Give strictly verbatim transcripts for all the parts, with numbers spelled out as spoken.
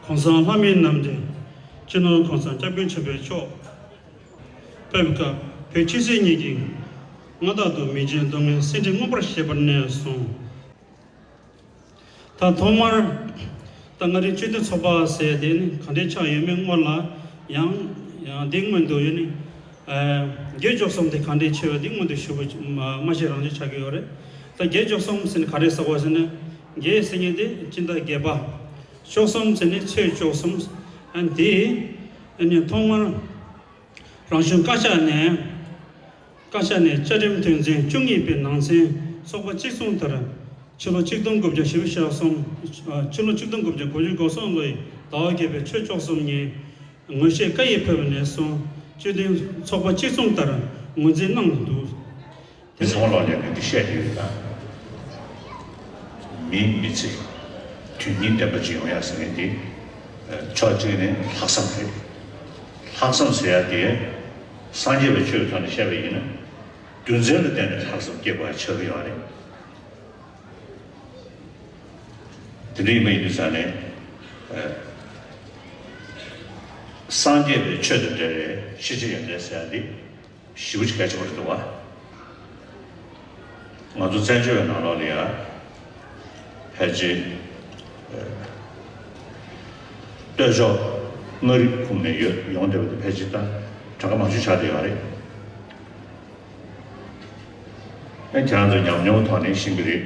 གོང་ས་ལྷ་མིའི་རྣམ་འདྲེན། སྤྱི་ནོར་གོང་ས་སྐྱབས་མགོན་ཆེན་པོ་མཆོག་ཕེབས་སྐབས་བོད་ཆོས་སྲིད་གཉིས་ཀྱི་མངའ་བདག་ཏུ་མི་རྗེ་རྡོ་རྗེ་སེང་འབྲི་མངོན་པར་བཞད་པ་ནས་བཟུང་། ད་ཐོག་མར་ད་མངའ་རིས་སྤྱི་མཐུན་ཚོགས་པ་ཟེར་དེ་ནི་ག་འདྲས་ཆགས་ཡོད་མེད་སྔོན་ལ་ཡང་ཡང་དེ་སྔོན་དུ་ཡོད་ནི། བརྒྱད་བཅུ་གསུམ་དེ་ག་འདྲས་ཆེ་བ་དེ་སྔོན་དུ་ཞུ་བ་མ་ཤེས་རང་ཆེ་ཆགས་ཀྱི་ཡོད་རེད། ད་བརྒྱད་བཅུ་གསུམ་ཟེར་ནི་ག་རེ་ཟེར་བ་ཟེར་ན། བརྒྱད་ཟེར་མཁན་དེ་སྤྱི་ཟླ་བརྒྱད་པ། བཅུ་གསུམ་ཟེར་ནི་ཚེས་བཅུ་གསུམ། ཨ་དེ་ཨ་ནི་ཐོག་མར་རང་གཞུང་བཀའ་ཤག་ནས་བཀའ་ཤག་ནས་བཅའ་ཁྲིམས་དོན་ཚན་བཅུ་གཉིས་པའི་ནང་ཚན་ཚོགས་པ་གཅིག་མཚུངས་ལྟར་ཕྱི་ལོ་ཆིག་སྟོང་དགུ་བརྒྱ་བཞི་བཅུ་ཞེ་གསུམ། ཕྱི་ལོ་ཆིག་སྟོང་དགུ་བརྒྱ་དགུ་བཅུ་གོ་གསུམ་ལོའི་ཟླ་བ་བརྒྱད་པའི་ཚེས་བཅུ་གསུམ་ཉིན། ངོས་བཞེས་བཀའ་ཡིག་ཕེབས་པ་ནས་བཟུང་སྤྱི་མཐུན་ཚོགས་པ་གཅིག་མཚུངས་ལྟར་ངོས་འཛིན་གནང་འདུག། མི་ཚེ་ལོ་ལེགས་ཀྱི་བཤད་ཡོད་ལ། མིའི་མི་ཚེ་དོན་སྙིང་ལྡན་པ་ཅིག་ཡོང་ཡ་ཟེར་མཁན་དེ། ཕྱོགས་གཅིག་ནས་ལྷག་བསམ་རེད། ལྷག་བསམ་ཟེར་ཡ་དེ་སངས་རྒྱས་པའི་ཆོས་ཀྱི་ཐོག་ནས་བཤད་པ་ཡིན་ན། རྒྱུ་མཚན་ལ་བརྟེན་ནས་ལྷག་བསམ་སྐྱེ་དགོས་ཡ་ཆགས་ཀྱི་ཡོད་རེད། དེ་འདྲ་ཡིན་པ་ཡིན་དུས་ཙང་ནས། ཨ། སངས་རྒྱས་པའི་ཆོས་དང་འབྲེལ་བའི་ཤེས་བྱ་ཡོན་ཏན་ཟེར་ཡ་འདི་ཞེ་པོ་ཅིག་གལ་ཆེན་པོ་རེད་འདུག་བ། ང་ཚོ་བཙན་བྱོལ་བའི་ནང་ལོགས་ལ་ཡ་ཕལ་ཆེར། ཨ། སྟོད་ཕྱོགས་མངའ་རིས་ཁུངས་ནས་ཡོད་ཡོང་བསྡད་པ་དེ་ཕལ་ཆེར་ད་གྲངས་ཀ་མང་ཤོས་ཆགས་བསྡད་ཡོད་རེད། ཨེ་ཁྱེད་རང་ཚོ་ཉམས་མྱོང་ཐོག་ནས་ཤེས་ཀྱི་རེད།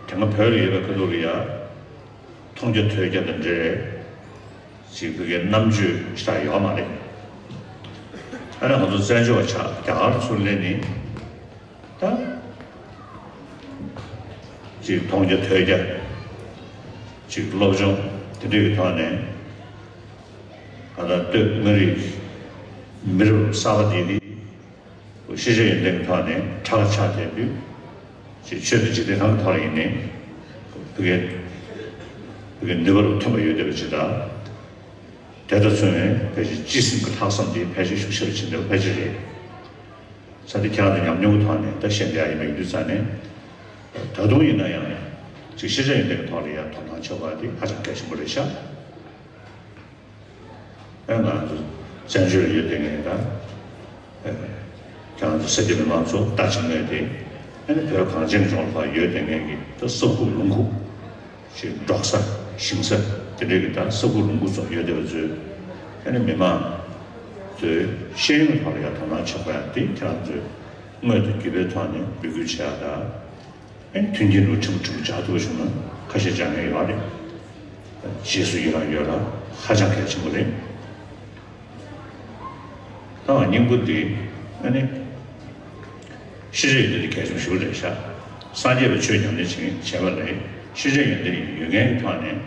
དེ་སྔ་བོད་ལ་ཡོད་པའི་ཁ་ཐུག་ལ་ཡ། མཐོང་རྒྱ་ཐོས་རྒྱ་དང་འབྲེལ་ཅིག་བོད་སྐད་རྣམ་དཔྱོད་ཞེ་དྲག་ཡོད་མ་རེད། ཨ་ནི་ང་ཚོ་བཙན་བྱོལ་བ་ཆགས་རྒྱ་གར་ཚུར་སླེབས་ནས་ད་ཅིག་མཐོང་རྒྱ་ཐོས་རྒྱ་ཅིག་སློབ་སྦྱོང་དེ་འདྲའི་གི་ཐོག་ནས་ང་ཚོ་སྟོད་མངའ་རིས་མི་རབས་གསར་པ་དེ་ནི་ཤེས་བྱ་ཡོན་ཏན་གྱི་ཐོག་ནས་གྲགས་ཆགས་བསྡད་དུས་ཅིག་ཆོས་དང་འཇིག་རྟེན་གང་གི་ཐོག་ལ་ཡིན་ནའི་བོད་སྐད་བོད་སྐད་ནུས་པ་རུ་ཐོན་པ་ཡོད་བསྡད་པ་ཅིག་དང་། དེ་ལྟར་མཚོན་ནས་ཕལ་ཆེར་སྤྱི་སེམས་ཀྱི་ལྷག་བསམ་དེ་ཕལ་ཆེར་ཤུགས་ཆེ་རུ་ཕྱིན་བསྡད་པ་ཕལ་ཆེར་རེད། ས་དེ་ཁྱེད་རང་ཚོ་ཉམས་མྱོང་གི་ཐོག་ནས་ད་བཤད་བསྡད་ཡ་ཡིན་པ་ཡིན་དུས་ཙང་ནས། ད་དུང་ཡིན་ན་ཡང་ཅིག་ཤེས་བྱ་ཡོན་ཏན་གྱི་ཐོག་ལ་ཡ་དོ་སྣང་བྱེད་དགོས་པ་དེ་ཧ་ཅང་གལ་ཆེན་པོ་རེད་ཤག་ཨེ་ང་ཚོ་བཙན་བྱོལ་ལ་ཡོད་བསྡད་མཁན་དང་། ཨེ་ཁྱེད་རང་ཚོ་ས་སྐྱ་མི་མང་ཚོ་ལྟ་ཅི་སྨོས་ཏེ། ཨ་ནི་བོད་གངས་ཅན་ལྗོངས་ལ་ཕར་ཡོད་བསྡད་མཁན་གྱི་ད་ས་ཁུག་ལུང་ཁུག་ཅིག་འབྲོག་ས་ཞིང་ས་དེ་འདྲའི་གི་ད་ས་ཁུག་ལུང་ཁུག་ཚོ་ཡོད་བསྡད་པ་ཚོས། ཨ་ནི་མི་མང་ཚོས་ཤེས་ཡོན་ཐོག་ལ་ཡང་དོ་སྣང་བྱེད་དགོས་ཡ་དེ་ཁྱེད་རང་ཚོས་དངོས་དང་བརྒྱུད་པའི་ཐོག་ནས་འབོད་སྐུལ་བྱེད་ཡ་དང་། ཨ་ནི་མཐུན་རྐྱེན་རུ་ཕྲན་བུ་ཕྲན་བུ་སྦྱར་ཐུབ་པ་བྱུང་ན་ཁ་ཤས་སྦྱར་མཁན་ཡོད་རེད། རྗེས་སུ་ཡི་རང་ཡོད་ལ་ཧ་ཅང་གལ་ཆེན་པོ་རེད། ད་སྙིང་པོ་འདི་ཨ་ནི་ཤེས་བྱ་ཡོད་དེ་གལ་ཆེན་པོ་ཞིག་རེད་ཤག་སངས་རྒྱས་པའི་ཆོས་ཉམས་ལེན་བྱེད་བྱས་པ་ལས་ཤེས་བྱ་ཡོན་ཏན་ཡོད་མཁན་གྱི་ཐོག་ནས་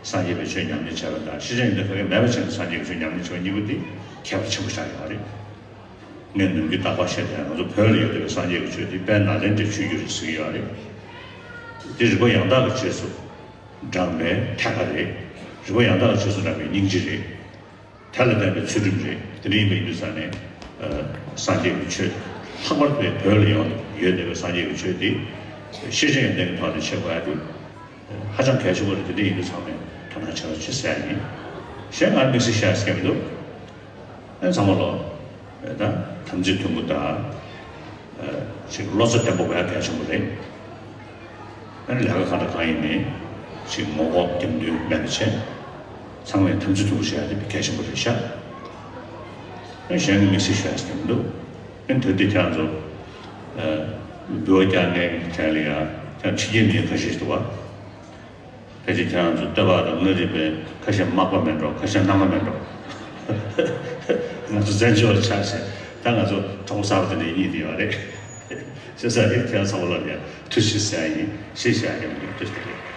སངས་རྒྱས་པའི་ཆོས་ཉམས་ལེན་བྱས་པ་དང་ཤེས་བྱ་ཡོན་ཏན་ག་གེ་མེད་པ་བྱས་ནས་སངས་རྒྱས་པའི་ཆོས་ཉམས་ལེན་བྱས་པ་གཉིས་པོ་འདི་ཁྱད་པར་ཆེན་པོ་ཞིག་ཡོད་རེད། ངས་ནམ་རྒྱུན་རྟག་པར་བཤད་དེ་ང་ཚོ་བོད་ལ་ཡོད་པའི་སངས་རྒྱས་ཀྱི་ཆོས་འདི་དཔལ་ནཱ་ལེནྡྲའི་ཆོས་བརྒྱུད་རེད་ཟེར་གྱི་ཡོད་རེད། འདི་རིག་པ་ཡང་དག་གི་རྗེས་སུ་འབྲངས་པའི་ཐད་ཀ་རེད། རིག་པ་ཡང་དག་གི་རྗེས་སུ་འབྲངས་པའི་སྙིང་རྗེ་རེད། དེ་ལ་ལྡན་པའི་ཚུལ་ཁྲིམས་རེད། དེ་འདྲ་ཡིན་པ་ཡིན་དུས་ཙང་ནས། ཨ་སངས་རྒྱས་ཀྱི་ཆོས་ལྷག་པར་དུ་བོད་ལ་ཡོད་ཡོད་བསྡད་པའི་སངས་རྒྱས་ཀྱི་ཆོས་འདི་ཤེས་བྱ་ཡོན་ཏན་གྱི་ཐོག་ནས་བྱེད་དགོས་ཡ་དེ་ཧ་ཅང་གལ་ཆེན་པོ་རེད། དེ་འདྲ་ཡིན་དུས་ཚང་མས་དོ་སྣང་བྱེད་རོགས་བྱེད་ཟེར་ཡ་ཡིན། གཞན་ང་དམིགས་བསལ་བཤད་ཡ་ཟེར་མི་འདུག་ཨ་ཚང་མ་ལོ། ད་དམ་ཚིག་མཐུན་པོ་དང་། ཅིག་བློ་རྩ་བརྟན་པོ་དགོས་ཡ་གལ་ཆེན་པོ་རེད། ཨ་ནི་ལས་ཀ་གང་དང་གང་ཡིན་ནའི་ཅིག་ངོ་ལྐོག་རྒྱབ་མདུན་མེད་པ་བྱས། ཚང་མས་དམ་ཚིག་མཐུན་པོ་བྱེད་ཡ་དེ་གལ་ཆེན་པོ་རེད་ཤག་ཨ་གཞན་གྱི་མི་སྲིད་ཤོད་ཡ་ཟེར་མི་འདུག་ཨ་ནི་ད་ལྟ་ཁྱེད་རང་ཚོ་འབུལ་བ་རྒྱག་མཁན་གྱི་གྲས་ལ་ཡ་ཁྱེད་རང་ཕྱི་རྒྱལ་མི་ཁ་ཤས་ཤིག་འདུག་བ། ཕལ་ཆེར་ཁྱེད་རང་ཚོ་སྟོད་པ་དང་མངའ་རིས་པའི་ཁ་ཤས་མག་པ་མེད་འགྲོ། ཁ་ཤས་སྣ་མ་མེད་འགྲོ། ང་ཚོ་བཙན་བྱོལ་བ་ཆགས་བྱས་ད་ང་ཚོ་གྲོགས་པོ་གསར་པ་དེ་འདྲ་ཡིན་གྱི་ཡོད་རེད། བྱས་ཙང་ཁྱེད་རང་ཚང་མ་ལ་ཡང་ཐུགས་རྗེ་ཆེ་ཟེར་ཡ་ཡིན། ཞེས་བྱ་ཡ་ཡང་ཐུགས་རྗེ་ཆེ།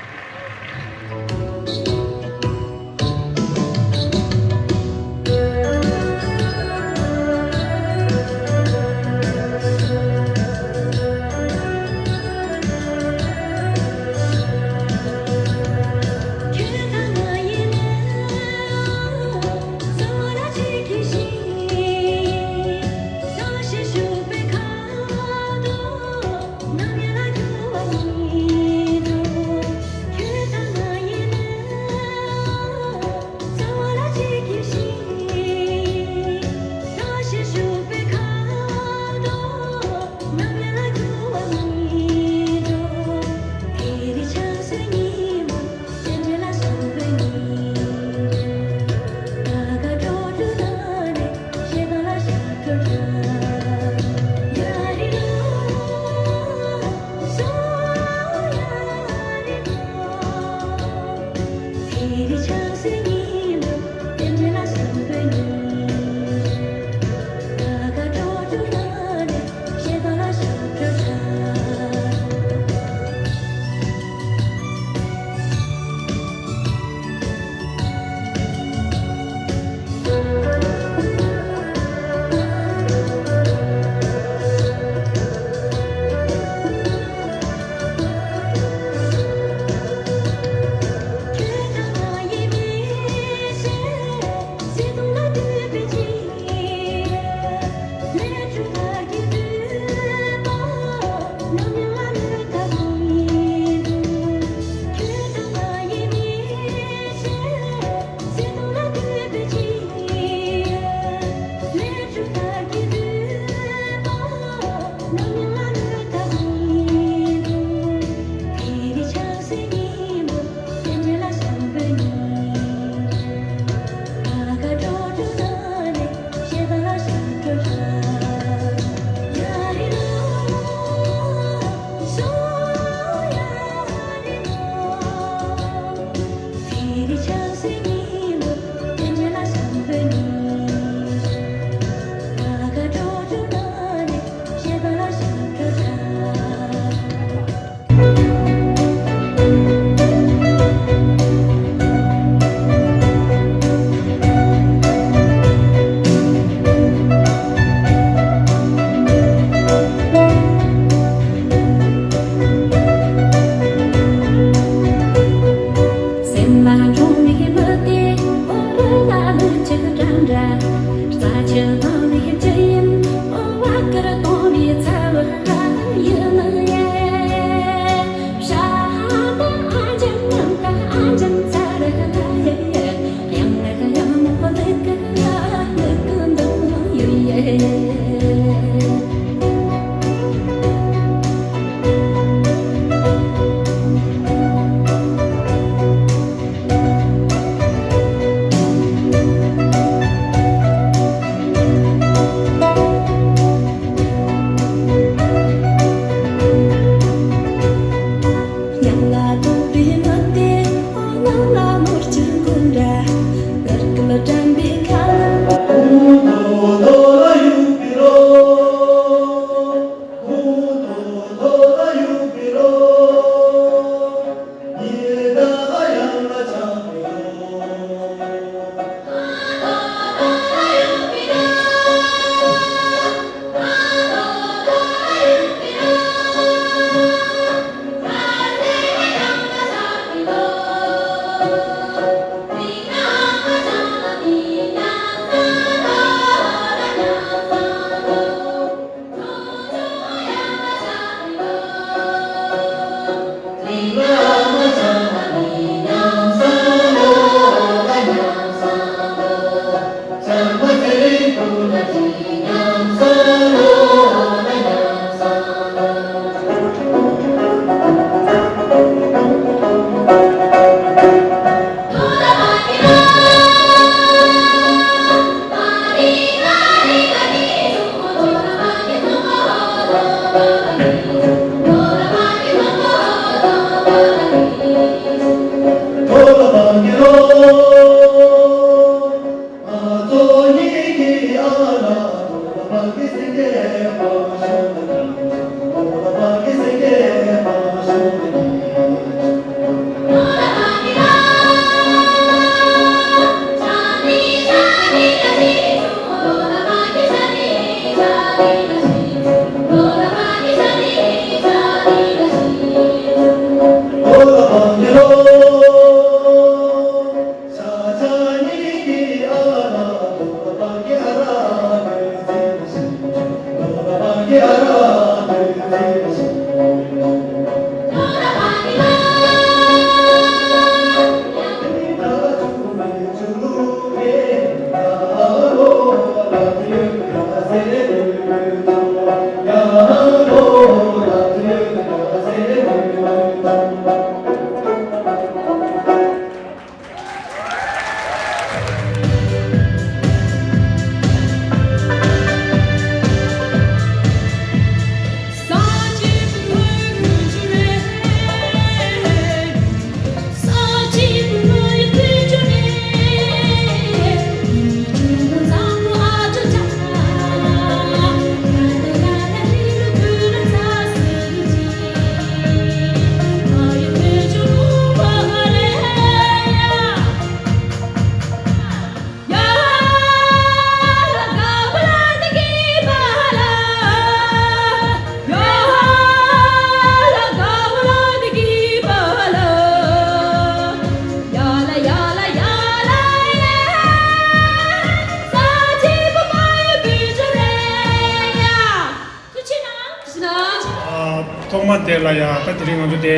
ཐོག་མ་དེ་ལ་ཡང་ད་དེ་རིང་ང་ཚོ་དེ་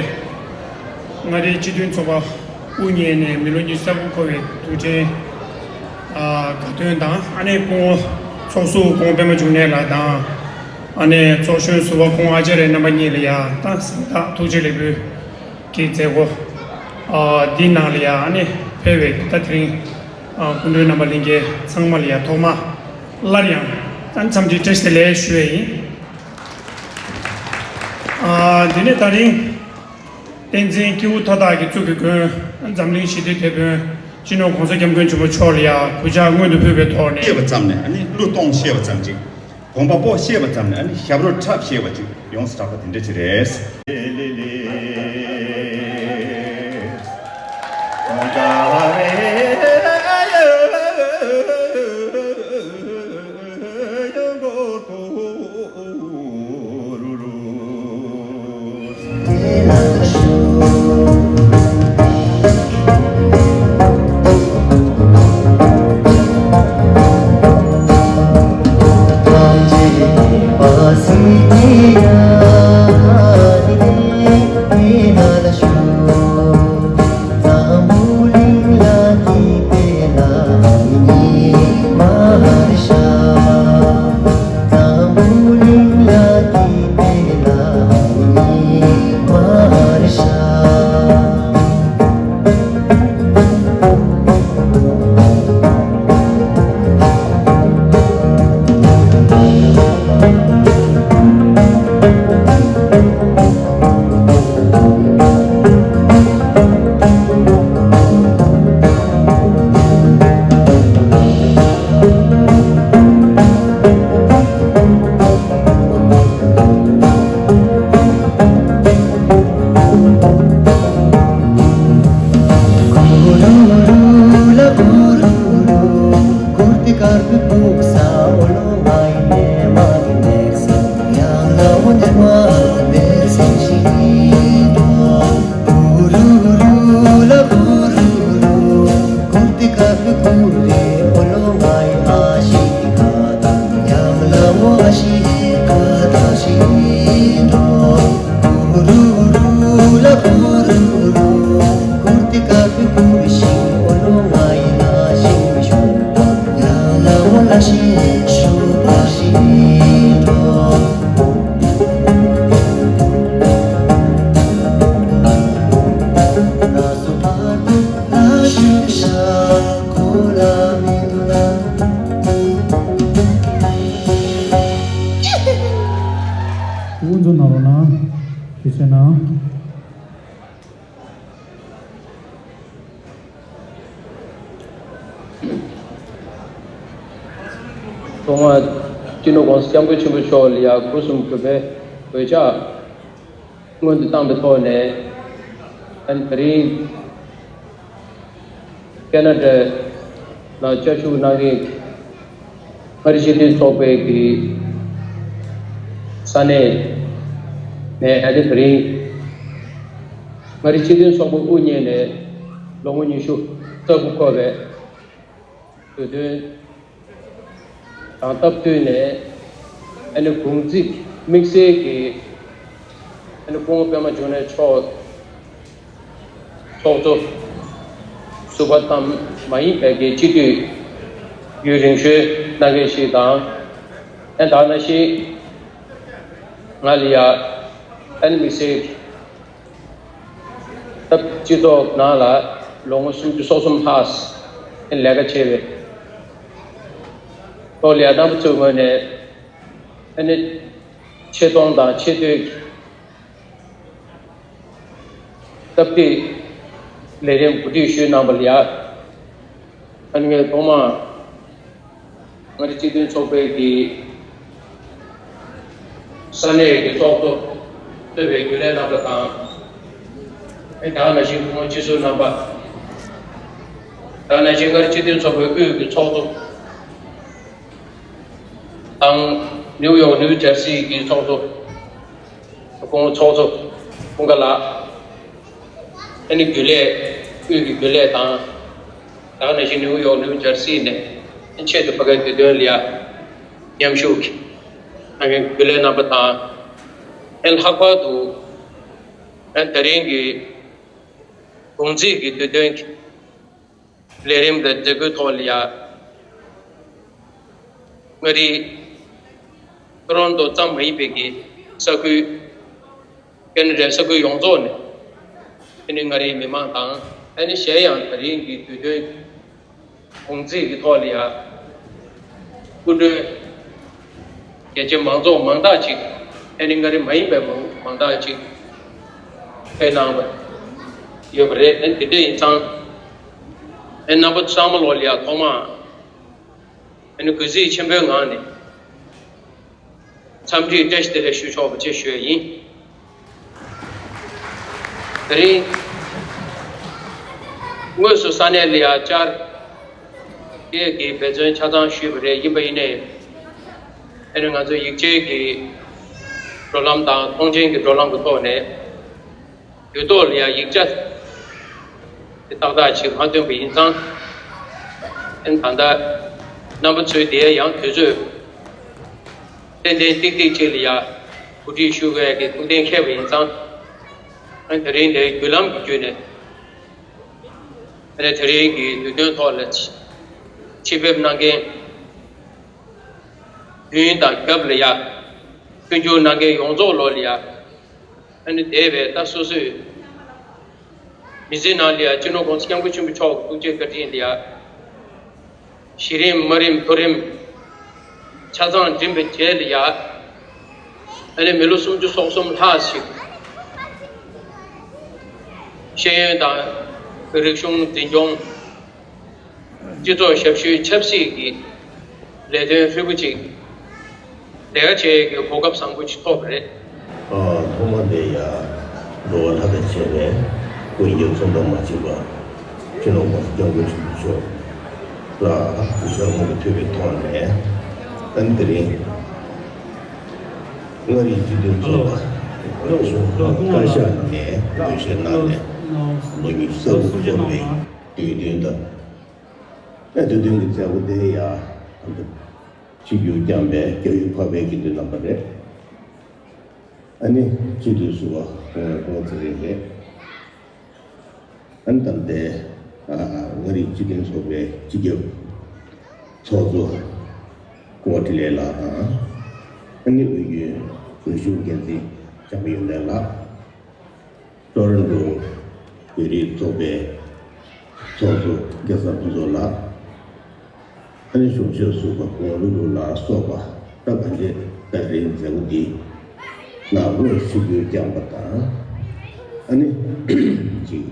མངའ་རིས་སྤྱི་མཐུན་ཚོགས་པ་དབུ་བརྙེས་ནས་མི་ལོ་ཉི་ཤུ་རྩ་དགུ་འཁོར་བའི་དུས་དྲན་དགའ་སྟོན་དང་ཨ་ནེ་སྐུ་ངོ་ཚོགས་ཟུར་སྐུ་ངོ་པད་མ་འབྱུང་གནས་ལགས་དང་ཨ་ནེ་ཚོགས་གཞོན་ཟུར་པ་སྐུ་ངོ་ཨ་ཅཱརྱ་རྣམ་པ་གཉིས་ལ་ཡང་ད་གཟེངས་རྟགས་ཐུགས་རྗེ་ལེགས་འབུལ་གྱི་མཛད་སྒོ་འདིའི་ནང་ལ་ཡང་ཨ་ནེ་ཕེབས་པའི་ད་དེ་རིང་སྐུ་མགྲོན་རྣམ་པ་ལྷན་རྒྱས་ཚང་མ་ལ་ཡང་ཐོག་མ་སླར་ཡང་ད་འཚམས་འདྲི་བཀྲ་ཤིས་བདེ་ལེགས་ཞུ་བ་ཡིན། ཨ། འདི་ནས་ད་རིང་བསྟན་འཛིན་སྐྱེས་བུ་མཐའ་དག་གི་གཙུག་གི་མགོན་འཛམ་གླིང་ཞི་བདེའི་དེད་དཔོན་སྤྱི་ནོར་༸གོང་ས་༸སྐྱབས་མགོན་ཆེན་པོ་མཆོག་ལ་ཡང་གུས་ཕྱག་སྔོན་དུ་ཕུལ་བའི་ཐོག་ནས། ཤེས་པ་ཙམ་ནས་ཨ་ནི་གླུ་གཏོང་ཤེས་པ་ཙམ་ཅིག་དགོན་པ་སྤོ་ཤེས་པ་ཙམ་ནས་ཨ་ནི་ཞབས་བྲོ་འཁྲབ་ཤེས་པ་ཅིག་ཡོངས་སུ་གྲགས་པ་དེ་འདྲ་ཅིག་རེད། དབུ་འཛུགས་གནང་རོགས་གནང་། ཐུགས་རྗེ་གནང་། ཐོག་མར་སྤྱི་ནོར་༸གོང་ས་༸སྐྱབས་མགོན་ཆེན་པོ་མཆོག་ལ་ཡང་སྒོ་གསུམ་གུས་པས་འོས་ཕྱག་སྔོན་དུ་བཏང་བའི་ཐོག་ནས་ཨན་ད་རིང་ཁེ་ན་ཌ་ལ་བཅའ་བཞུགས་གནང་མཁན་མངའ་རིས་སྤྱི་མཐུན་ཚོགས་པའི་གི་ས་གནས་ནས་ཨ་ནི་ད་རིང་མངའ་རིས་སྤྱི་མཐུན་ཚོགས་པ་དབུ་བརྙེས་ནས་ལོ་ངོ་ཉི་ཤུ་རྩ་དགུ་འཁོར་བའི་དུས་སྟོན་དང་སྟབས་བསྟུན་ནས་ཨ་ནི་གུང་ཚིགས་དམིགས་བསལ་གྱི་ཨ་ནི་སྐུ་ངོ་པད་མ་འབྱུང་གནས་མཆོག་ཚོགས་གཙོ་ཟུར་པ་ཙམ་མ་ཡིན་པའི་གི་སྤྱི་འཐུས་ཡུན་རིང་ཤོས་གནང་མཁན་ཞིག་དང་། ཨ་ནི་ད་ནང་བཞིན་ང་ལ་ཡ་ཨ་ནི་དམིགས་བསལ་སྐབས་སྤྱི་ཚོགས་ནང་ལ་ལོ་ངོ་སུམ་ཅུ་སོ་གསུམ་ལྷག་ལས་ཀ་བྱས་པའི་ཐོག་ལ་ཡ་རྣམ་པ་ཚོའི་ངོས་ནས་ཨ་ནི་ཆེ་མཐོང་དང་ཆེ་བསྟོད་ཀྱི་སྟབས་བདེ་ལས་རིམ་གོ་སྒྲིག་ཞུས་གནང་བ་ལ་ཡ། ཨ་ནི་ངས་ཐོག་མར་མངའ་རིས་སྤྱི་མཐུན་ཚོགས་པའི་གི་ས་གནས་ཀྱི་ཚོགས་གཙོ་གཙོས་པའི་རྒྱུན་ལས་རྣམ་པ་དང་། ཨེ་ད་ག་ནང་བཞིན་སྐུ་ངོ་སྤྱི་ཟུར་རྣམ་པ། ད་ག་ནང་བཞིན་མངའ་རིས་སྤྱི་མཐུན་ཚོགས་པའི་དབུས་ཀྱི་ཚོགས་གཙོ་དང་། ནིའུ་ཡོག་ནིའུ་ཇར་སི་གི་ཚོགས་གཙོ། སྐུ་ངོ་ཚོགས་གཙོ་ཀུན་དགའ་ལགས། ཨ་ནི་རྒྱུན་ལས་དབུས་ཀྱི་རྒྱུན་ལས་དང་། ད་ག་ནང་བཞིན་ནིའུ་ཡོག་ནིའུ་ཇར་སི་ནས་ཆེད་དུ་ཕ་གིའི་དུས་སྟོན་ལ་ཡ་མཉམ་ཞུགས་ཀྱི་ཨ་ནི་རྒྱུན་ལས་རྣམ་པ་དང་། ཨན་ལྷག་པར་དུ་ཨན་དེ་རིང་གི་གུང་ཚིགས་ཀྱི་དུས་སྟོན་གྱི་ལས་རིམ་དང་མཛད་སྒོའི་ཐོག་ལ་ཡ། མངའ་རིས་ཊོ་རོན་ཊོ་ཙམ་མ་ཡིན་པའི་གི་ས་ཁུལ། ཀེ་ན་ཌའི་ས་ཁུལ་ཡོངས་རྫོགས་ནས་ཨ་ནི་མངའ་རིས་མི་མང་དང་ཨ་ནི་གཞན་ཡང་དེ་རིང་གི་དུས་སྟོན་གུང་ཚིགས་ཀྱི་ཐོག་ལ་ཡ། སྐུ་མགྲོན་རྒྱལ་སྤྱིའི་མང་ཚོགས་མང་དག་ཅིག་ཨ་ནི་མངའ་རིས་མ་ཡིན་པའི་མང་དག་ཅིག་ཕེབས་གནང་བ་ཡོད་པ་རེད། ཨ་ནི་དེ་འདྲ་ཡིན་ཙང་ཨ་ནི་རྣམ་པ་ཚང་མ་ལོ་ལ་ཡ་ཐོག་མ། ཨ་ནི་གུས་བརྩི་ཆེན་པོའི་ངང་ནས་འཚམས་འདྲི་བཀྲ་ཤིས་བདེ་ལེགས་ཞུ་ཆོག་པ་བཅས་ཞུ་ཡ་ཡིན། དེ་རིང་དངོས་སུ་ས་གནས་ལ་ཡ་བཅར་སྐད་ཀྱི་འབད་བརྩོན་ཆ་ཚང་ཞུས་པ་རེད། ཡིན་པ་ཡིན་ནའི་ཨ་ནི་ང་ཚོ་ཡིག་ཆའི་གི་བགྲོད་ལམ་དང་མཐོང་མཆན་གྱི་བགྲོད་ལམ་གྱི་ཐོག་ནས། དུས་ཐོག་ལ་ཡང་ཡིག་ཆ་དེ་ཏག་ཏག་ཅིག་མ་ཐོན་པ་ཡིན་ཙང་། ཨན་ད་ལྟ་རྣམ་པ་ཚོས་དེ་ཡང་དུས་ཚོད་ཏན་ཏན་ཏིག་ཏིག་ཅིག་ལ་ཡང་གོ་སྒྲིག་ཞུ་དགོས་ཀྱི་ཐུགས་གཏན་འཁེལ་བ་ཡིན་ཙང་། ཨན་དེ་རིང་འདིར་བརྒྱུད་ལམ་གྱི་བརྒྱུད་ནས་ཨ་ནི་དེ་རིང་གི་དུས་སྟོན་ཐོག་ལ་ཆེད་ཕེབས་གནང་མཁན་དུས་ཡུན་དང་རྒྱབ་ལ་ཡང་མཐུན་འགྱུར་གནང་མཁན་ཡོངས་རྫོགས་ལོ་ལ་ཡང་། ཨ་ནི་འདས་པའི་ད་སོ་སོའི་མི་ཚེའི་ནང་ལ་ཡང་སྤྱི་ནོར་༸གོང་ས་༸སྐྱབས་མགོན་ཆེན་པོ་མཆོག་གི་ཐུགས་རྗེ་བཀའ་དྲིན་ལ་ཡང་། གཞི་རིམ་དམའ་རིམ་མཐོ་རིམ་ཆ་ཚང་འགྲིམས་པའི་རྗེས་ལ་ཡང་། ཨ་ནི་མི་ལོ་སུམ་ཅུ་སོ་གསུམ་ལྷག་ཞིག་ཤེས་ཡོན་དང་རིག་གཞུང་འཛིན་སྐྱོང་། སྤྱི་ཚོགས་ཞབས་ཞུའི་ཆབ་སྲིད་ཀྱི་ལས་དོན་ཧྲིལ་པོ་ཅིག་ལས་ཀ་བྱེད་ཡས་ཀྱི་གོ་སྐབས་བཟང་པོ་ཅིག་ཐོབ་པ་རེད། ཨ། ཐོག་མ་དེ་ཡང་འགྲོ་བ་ལྷ་དང་བཅས་པའི་སྐུ་གཉིས་ཀྱི་ཚོགས་འདུ་མ་བྱས་པར་སྤྱི་ནོར་༸གོང་ས་༸སྐྱབས་མགོན་ཆེན་པོ་མཆོག་ལ་གུས་ཕྱག་སྔོན་དུ་ཕུལ་བའི་ཐོག་ནས། ཨ་ནི་དེ་རིང་མངའ་རིས་སྤྱི་མཐུན་ཚོགས་པ་གཞུང་བཀའ་ཤག་ནས་འོས་བཞེས་གནང་ནས་ལོ་ཉི་ཤུ་རྩ་དགུ་འཁོར་བའི་དུས་སྟོན་དང་། ཨ། དུས་སྟོན་གྱི་མཛད་སྒོ་དེ་ཡང་ཆིབས་བསྒྱུར་བསྐྱངས་པའི་རྒྱལ་ཡུམ་འཕགས་པའི་དགེ་འདུན་རྣམ་པ་རེད། ཨ་ནི་སྤྱི་འཐུས་ཟུར་པ་སྐུ་ངོ་ཚེ་རིང་རེད། ཨ་ནི་ད་ལྟའི་ཨ་མངའ་རིས་སྤྱི་མཐུན་ཚོགས་པའི་སྤྱི་ཁྱབ་ཚོགས་གཙོ་སྐུ་ངོ་འཕྲིན་ལས་ལགས་དང་། ཨ་ནི་དབུས་རྒྱུན་འོས་བཞུགས་འགན་འཛིན་བྱམས་པ་ཡོན་ཏན་ལགས། ཊོ་རོན་ཊོ་བོད་རིགས་ཚོགས་པའི་ཚོགས་གཙོ་སྐལ་བཟང་ཕུན་ཚོགས་ལགས། ཨ་ནི་གཞུང་ཞབས་ཟུར་པ་སྐུ་ངོ་ཀླུ་སྒྲུབ་ལགས་སོགས་པ་ད་ག་འདྲས་ད་རིང་མཛད་སྒོ་འདི་ནང་དངོས་སུ་ཆིབས་བསྒྱུར་བསྐྱངས་པ་དང་། ཨ་ནི་གཅིག་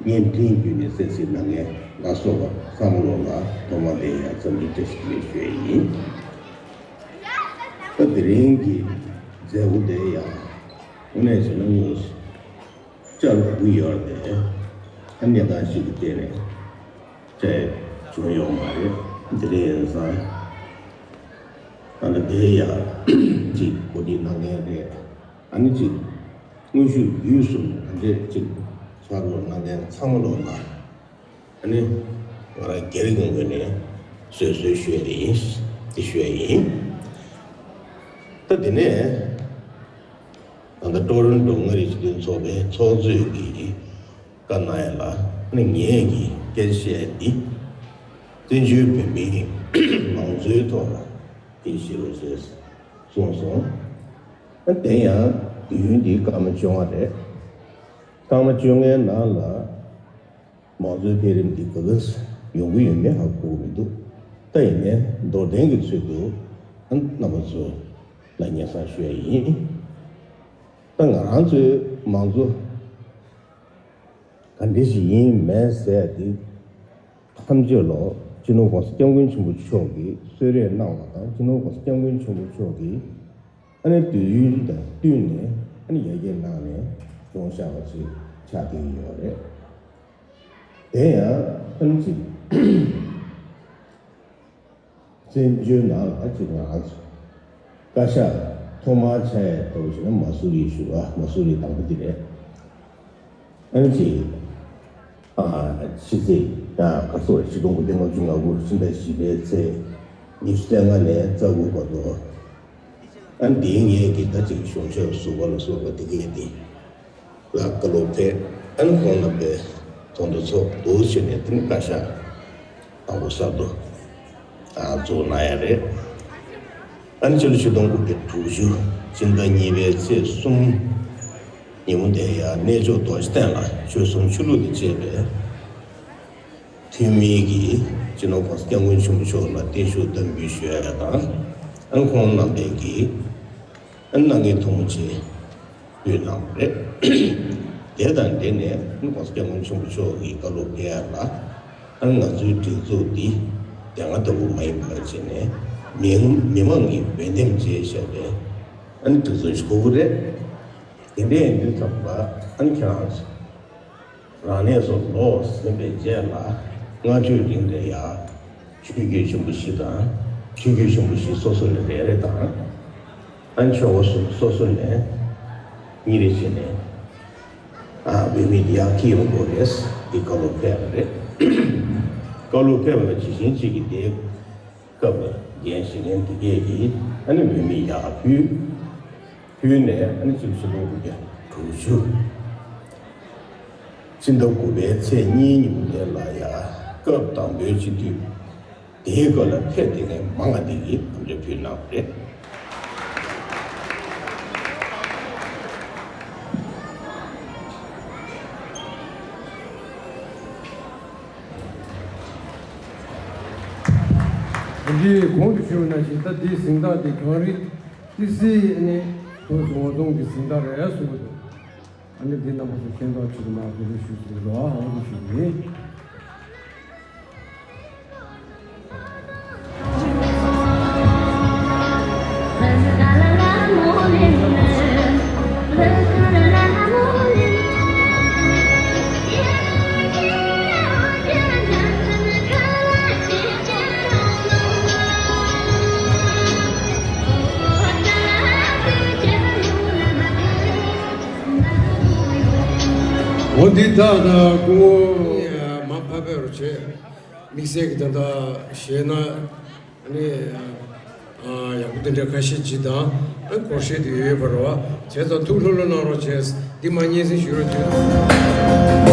བརྙན་འཕྲིན་བརྒྱུད་ནས་གསན་གཟིགས་གནང་མཁན་ལ་སོགས་པ་ཚང་མ་ལོ་ལ་ཐོག་མ་དེ་ཡང་འཚམས་འདྲི་བཀྲ་ཤིས་བདེ་ལེགས་ཞུ་ཡས་ཡིན། ད་དེ་རིང་གི་མཛད་སྒོ་དེ་ཡང་དངོས་གནས་བྱས་ན་དངོས་སུ་བཅར་དགོས་ཀྱི་ཡོད་རེད་དེ། ཨ་གནས་སྟངས་ཤིག་གི་སྟེང་ནས་བཅར་བྱུང་ཡོད་མ་རེད། དེ་རིང་ཡིན་ཙང་ད་ལྟ་དེ་ཡང་ཅིག་གོ་སྒྲིག་གནང་མཁན་རེད། ཨ་ནི་ཅིག་དངོས་ཤུགས་བརྒྱུད་གསུམ་ག་འདྲས་ཅིག་ཕྱག་རོགས་གནང་མཁན་ཚང་མ་ལོ་ལ། ཨ་ནི་ང་རང་སྒེར་གྱི་ངོས་ནས་བཟོད་གསོལ་ཞུ་ཡས་དེ་ཡིན། དེ་ཞུ་ཡས་ཡིན། ད་དེ་ནས་ད་ལྟ་ཊོ་རོན་ཊོ་མངའ་རིས་སྤྱི་མཐུན་ཚོགས་པའི་ཚོགས་གཙོས་ཀྱིས་བཀའ་གནང་ཡས་ལ། ཨ་ནི་ངས་ཀྱིས་སྐད་ཆ་བཤད་ཡས་འདི་བཙན་བྱོལ་བོད་མིའི་མང་གཙོའི་ཐོག་ལ་སྐད་ཆ་བཤད་རོགས་ཞེས་གསུངས་སོང་། ཨ་དེ་ཡང་དུས་ཡུན་འདི་སྐར་མ་བཅོ་ལྔ་རེད། སྐར་མ་བཅོ་ལྔའི་ནང་ལ། མང་གཙོའི་འཕེལ་རིམ་འདི་ག་ག་ཡོང་གི་ཡོད་མེད་ཧ་གོ་གི་མི་འདུག་ད་ཡིན་ནའི་མདོར་བསྟན་གྱི་ཚུལ་དུ་རྣམ་པ་ཚོ་ལ་སྙན་སེང་ཞུ་ཡ་ཡིན། ད་ང་རང་ཚོའི་མང་གཙོ་ག་འདྲ་ཞིག་ཡིན་མིན་ཟེར་ཡ་འདི་ཐམས་ཅད་ལོ་སྤྱི་ནོར་༸གོང་ས་༸སྐྱབས་མགོན་ཆེན་པོ་མཆོག་གིས་གསོལ་རས་གནང་བ་དང་། སྤྱི་ནོར་༸གོང་ས་༸སྐྱབས་མགོན་ཆེན་པོ་མཆོག་གིས་ཨ་ནི་དུས་ཡུན་དང་བསྟུན་ནས་ཨ་ནི་ཡར་རྒྱས་གནང་ནས་བྱུང་བཞག་པ་ཞིག་ཆགས་ཀྱི་ཡོད་རེད། དེ་ཡང་ཐམས་ཅད་བཙན་བྱོལ་ནང་ལ་ཅིག་ང་རང་ཚོ་བཀའ་ཤག་ཐོག་མར་ཆགས་ཡས་ལྟ་བུ་བྱས་ན་མ་སུ་རི་ཞུ་བ། མ་སུ་རི་དང་པོ་འདི་རེད། ཨ་ནི་ཅིག་ཨ་ཕྱི་ཚེས་ཨ་ག་ཚོད་རེད། ཆིག་སྟོང་དགུ་བརྒྱ་ལྔ་བཅུ་ང་དགུ་ཕྱི་ཟླ་བཞི་པའི་ཚེས་ཉི་ཤུ་རྩ་ལྔ་ནས་རྩ་དགུ་བར་དུ་ ཨ་འདིའི་ངས་ཀྱི་ད་ཅིག་གཞུང་ཞབས་ཟུར་པ་ལ་སོགས་པ་དེ་གས་དེ་ལ་བཀའ་སློབ་ཕེབས། ཨ་ནི་ཁོང་རྣམ་པའི་དོན་དུ་ཚོགས་འདུ་བྱས་ནས་དེ་ནི་བཀའ་ཤག་དང་པོ་གསར་དུ་ཨ་བཙུགས་གནང་ཡ་རེད། ཨ་ནི་ཕྱི་ལོ་ཆིག་སྟོང་དགུ་བརྒྱ་དྲུག་ཅུ་སྤྱི་ཟླ་གཉིས་པའི་ཚེས་གསུམ་ཉིན་མོ་དེ་ཡང་གནས་མཆོག་རྡོ་རྗེ་གདན་ལ་ཆོལ་གསུམ་ཆོས་ལུགས་དང་བཅས་པའི་འཐུས་མི་གིས་སྤྱི་ནོར་༸གོང་ས་༸སྐྱབས་མགོན་ཆེན་པོ་མཆོག་ལ་བརྟན་བཞུགས་བསྟར་འབུལ་ཞུ་ཡ་དང་། ཨ་ཁོང་རྣམ་པས་ཀྱིས་ཨ་གནང་མཁན་ཐུགས་མོས་ཆེ་ཕུལ་གནང་བ་རེད། དེ་དང་འབྲེལ་ནས་༸གོང་ས་༸སྐྱབས་མགོན་ཆེན་པོ་མཆོག་གིས་བཀའ་སློབ་ཕེབས་ཡ་ལ། ཨ་ང་ཚོའི་སྒྲིག་འཛུགས་འདི་དེ་སྔ་ལྟ་བུ་མ་ཡིན་པ་བྱས་ནས་མི་མི་མང་གིས་འོས་འདེམས་བྱས་བཞག་པའི་ཨ་ནི་སྒྲིག་འཛུགས་ཤིག་དགོས་ཀྱི་རེད། དེ་འདྲ་ཡིན་དུས་ཙམ་པ་ཨ་ནི་ཁྱེད་རང་རང་གནས་སུ་ལོག་ཟིན་པའི་རྗེས་ལ་སྔ་དུས་རིང་ལ་ཡ་ཆོས་བརྒྱུད་ཆེན་པོ་བཞི་དང་། ཆོས་བརྒྱུད་ཆེན་པོ་བཞི་སོ་སོ་ལ་རེ་རེ་དང་། ཨ་ནི་ཆོལ་ཁ་གསུམ་སོ་སོ་ནས་གཉིས་རེ་བྱས་ནས་ཨ་འོས་མི་དེ་ཡར་འཁྱེར་ཡོང་དགོས་རེད། འདི་བཀའ་སློབ་ཕེབས་པ་རེད། བཀའ་སློབ་ཕེབས་པ་ལ་ཇི་བཞིན་ཅིག་གིས་དེའི་སྐབས་ལ་འགན་བཞེས་མཁན་དེ་གས་ཀྱིས་ཨ་ནི་འོས་མི་ཡར་ཕུལ། ཕུལ་ནས་ཨ་ནི་སྤྱི་ལོ་ཆིག་སྟོང་དགུ་བརྒྱ་དྲུག་ཅུ་སྤྱི་ཟླ་དགུ་པའི་ཚེས་གཉིས་ཉིན་མོ་དེ་ལ་ཡ་སྐབས་དང་པོའི་སྤྱི་འཐུས་དེའི་སྐབས་ལ་ཕེབས་བསྡད་མཁན་མང་བ་དེ་གིས་དམ་བཅའ་ཕུལ་གནང་བ་རེད། འདི་གོང་དུ་ཞུས་པ་ནང་བཞིན་ད་འདིའི་གཟེངས་རྟགས་འདི་གངས་རི་ཏི་སེའི་ཨ་ནི་བོད་རྫོང་ཁོངས་ཀྱི་གཟེངས་རྟགས་རེད་གསུངས་པ་འདུག་ཨ་ནི་འདི་རྣམ་པ་ཚོ་མཁྱེན་རྟོགས་ཆེད་དུ་མར་གོ་སྒྲིག་ཞུས་ཟིན་འདུག་ཨ་ཧོ་ཞུ་གི་ཡིན། འོ་འདི་དག་ད་སྐུ་ངོ་མ་ཕབ་པའི་རུ་བྱེད། དམིགས་བསལ་གྱི་ད་ལྟ་གཞས་སྣ་ནི་ཡག་པོ་དེ་འདྲ་ཁ་ཤས་ཅིག་དང་སྐོར་བཤད་དུ་ཡོད་པ་རེད་བ། བྱས་ཙང་ཐུགས་ལྷོད་ལྷོད་གནང་རོགས་བྱས། འདི་མ་སྙན་སེང་ཞུ་རོགས་བྱས།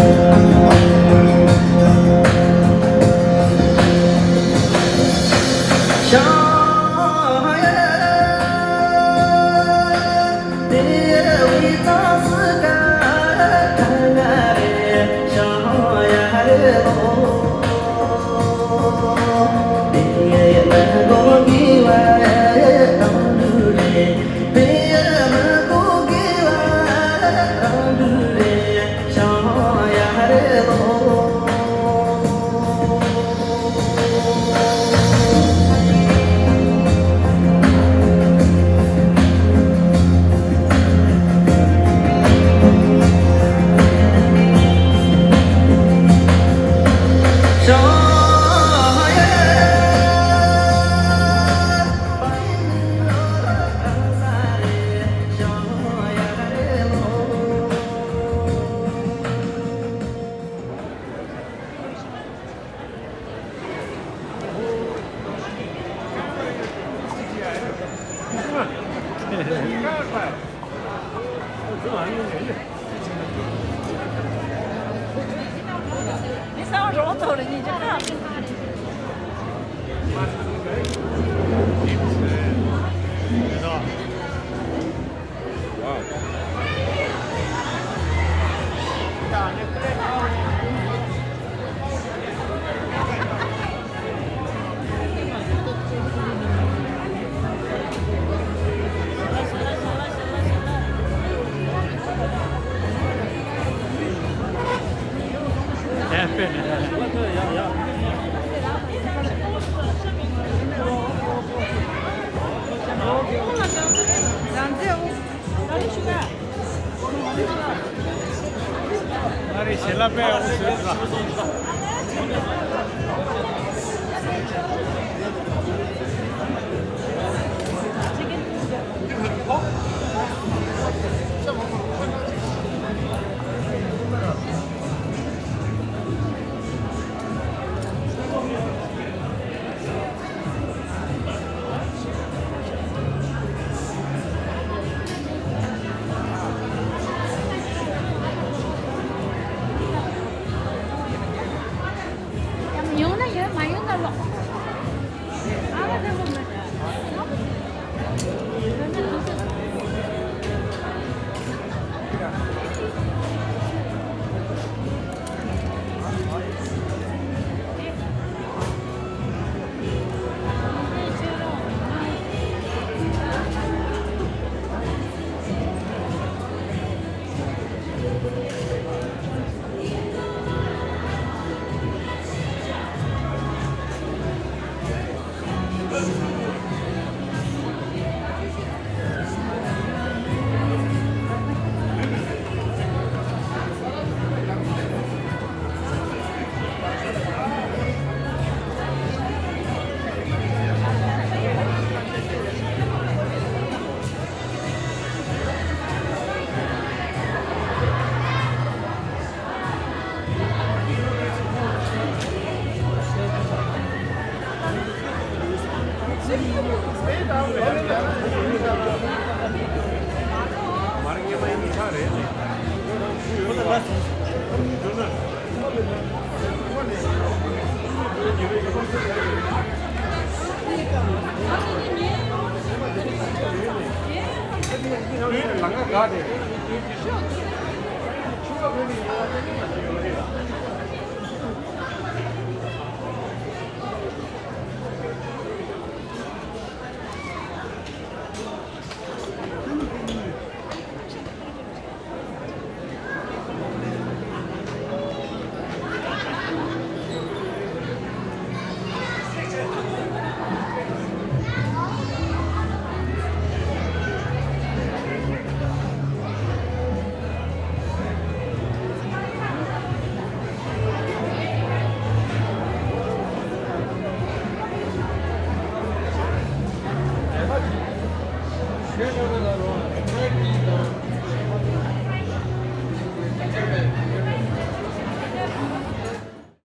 ཆོས་ཆོས་གོ་ལ།